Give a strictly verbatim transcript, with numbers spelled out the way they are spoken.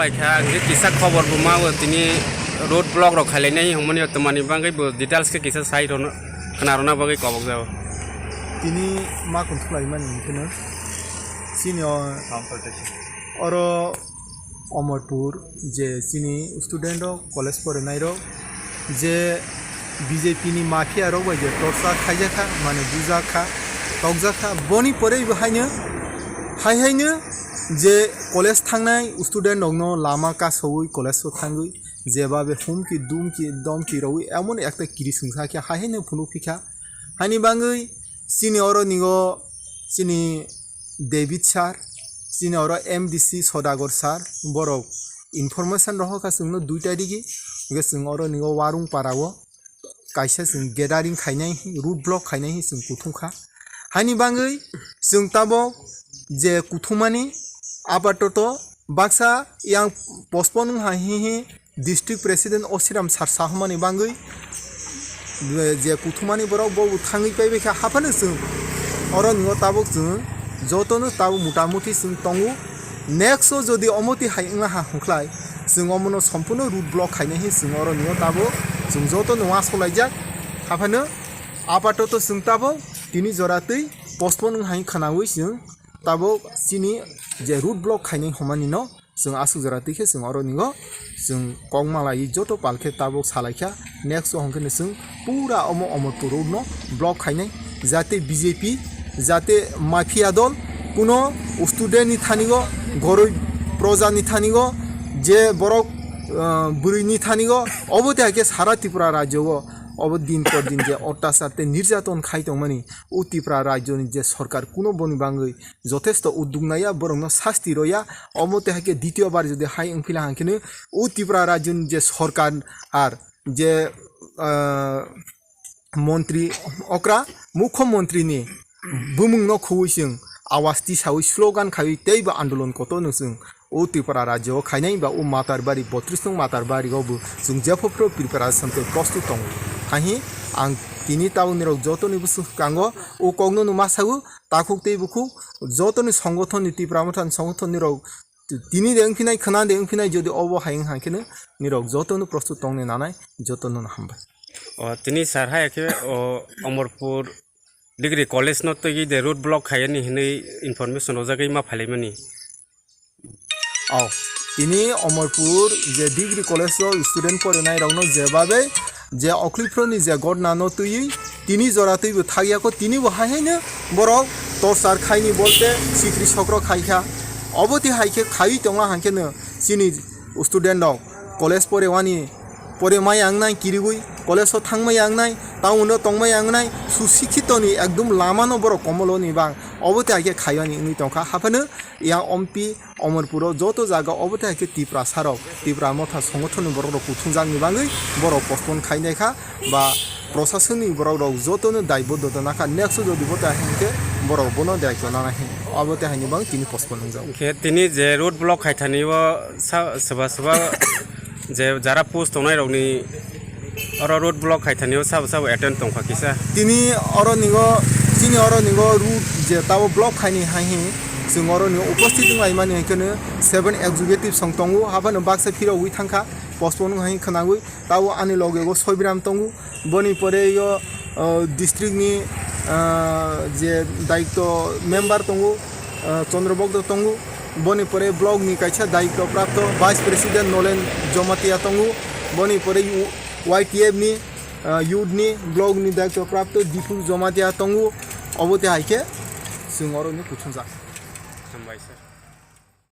Kha ang khe kisa khobor bo ma o tini road block rok khailai nai hwnmani o twmani bagwi bo details khe kisa sai rwna khna rwna bagwi kobok jago. Tini ma kunthuk lai mani hwnkheno chini o oro Omorpur je chini student rok college porinai rok je B J P ni mafia rok bai je torsa khaijak kha, mane bujak kha, tokjak kha, boni pore bo haino hai haino je college thangnai student rokno lama kasowi college o thangwi jebabe humki dumki domki rogwi emon ekta kiri swngsa khe hai haino phunuk phikha. Haini bagwi chini oro nigo chini David sir, chini oro M D C Sodagar sir, borok information rohor kha chwngno duita digi, hwnkhe chwng oro nigo Warung para o kaisa chwng gathering khainai, road block khainai hinwi chwng kuthum kha. Haini bagwi chwng tabok je kuthumani apatoto baksa yang postpone wng hai hi hi district president Osiram sir sahomani bagwi je kuthumani borok bo thangwi paibai kha haphano chwng oro nigo tabok chwng jotono tabok mutamuti chwng tongo. Next o jodi omoti hai wngna ha hwnkhlai chwng omono sompurno road block khainai hi chwng oro nigo tabok chwng jotono wasolaijak. Haphano apatoto chwng tabok tini jora twi postpone wng hai khwnawi chwng tabok chini je road block khainai hwnmani no chwng aswk jora twi khe chwng oro nigo chwng kok malaiwi joto pal khe tabok salaikha. Next o hwnkhe no chwng pura omo Omorpur road no block khainai, jate B J P jate mafia dol kuno student ni thani go, goroi proja ni thani go, je borok, ah, bwrwi ni thani go, obo te hai khe sara Tripura rajyo o obo din por din je ottachar tei nirjaton khai tongmani, o Tripura rajyo ni je sorkar kuno boni bagwi jotesto udduk naiya, borokno sasti roya, omo te hai khe ditiyo bar jodi hai wngphila hang kheno o Tripura rajyoni je sorkar ar je, ah, montri okra mukho montri ni bumung no khowui chwng awas tisaui slogan khaiwi teibo andolon kotorno chwng o Tripura rajyo o khainai ba o Matarbari botris nung Matarbari o bo chwng jephru preparation tei prostut tongo. Hahi ang tini tabuk nirok jotoni bwswk kango o kokno no ma sago. Takhuk tei bukhuk jotoni songothon ni Tipra Motha ni songothon ni rok tini de wngphinai khwna de wngphinai jodi obo hai wngkha khe nirok jotono prostut tongni nanai jotono hambai. O tini sir hai khe o Omorpur Degree College no twi de road block khaiyani hinwi information rojagwi ma phailaimani. Aw, tini Omorpur je degree college o student porinai rokno jebabe je okliphroni je gotna no twiwi tini jora twibo thakyako tini bo hai haino borok torchar khaini bolte sikri sokro khaikha. Obo te hai khe khaiwi tongma hangkhe no chini student rok college porewani pore maya wngnai kirigwi college o thang maya wngnai town o tong maya wngnai susikhito ni ekdum lama no borok komolo ni bang obo te hai khe khaiwani wngwi tongkha haphano yang ompi Omorpuro joto jaga obo te hai khe Tiprasa rok, Tipra Motha songothon ni borok rok kuthumjakni bagwi borok postpone khainai kha ba prosason ni borok rok joto no daiboddo nakha next o jodi bo ta hinkhe borok bono daityo nana hin obo te haini bagwi tini postpone wngjak. Khe tini je road block khaithani o sa-, swba swba je jara post tongnai rokni oro road block khaithani o sabo sabo attend tongkha kisa. Tini oro nigo, chini oro nigo road je tabo block khaini hai hi chwng oro nigo uposthit wnglaimani hai kheno seven executive song tongo, haphano baksa phirogwi thangkha, postpone wng hai khwnagwi, tabo ani logego Soibiram tongo, boni pore yo, ah, district ni, ah, je daityo member tongo, ah, Chandra Bogdo tongo, boni pore block ni kaisa daityo prapto vice president Nolen Jomatia tongo, boni pore Y T F ni, ah, youth ni block ni daityo prapto Diphu Jomatia tongo, obo te hai khe chwng oro ni kuchungjak. Hambai sir.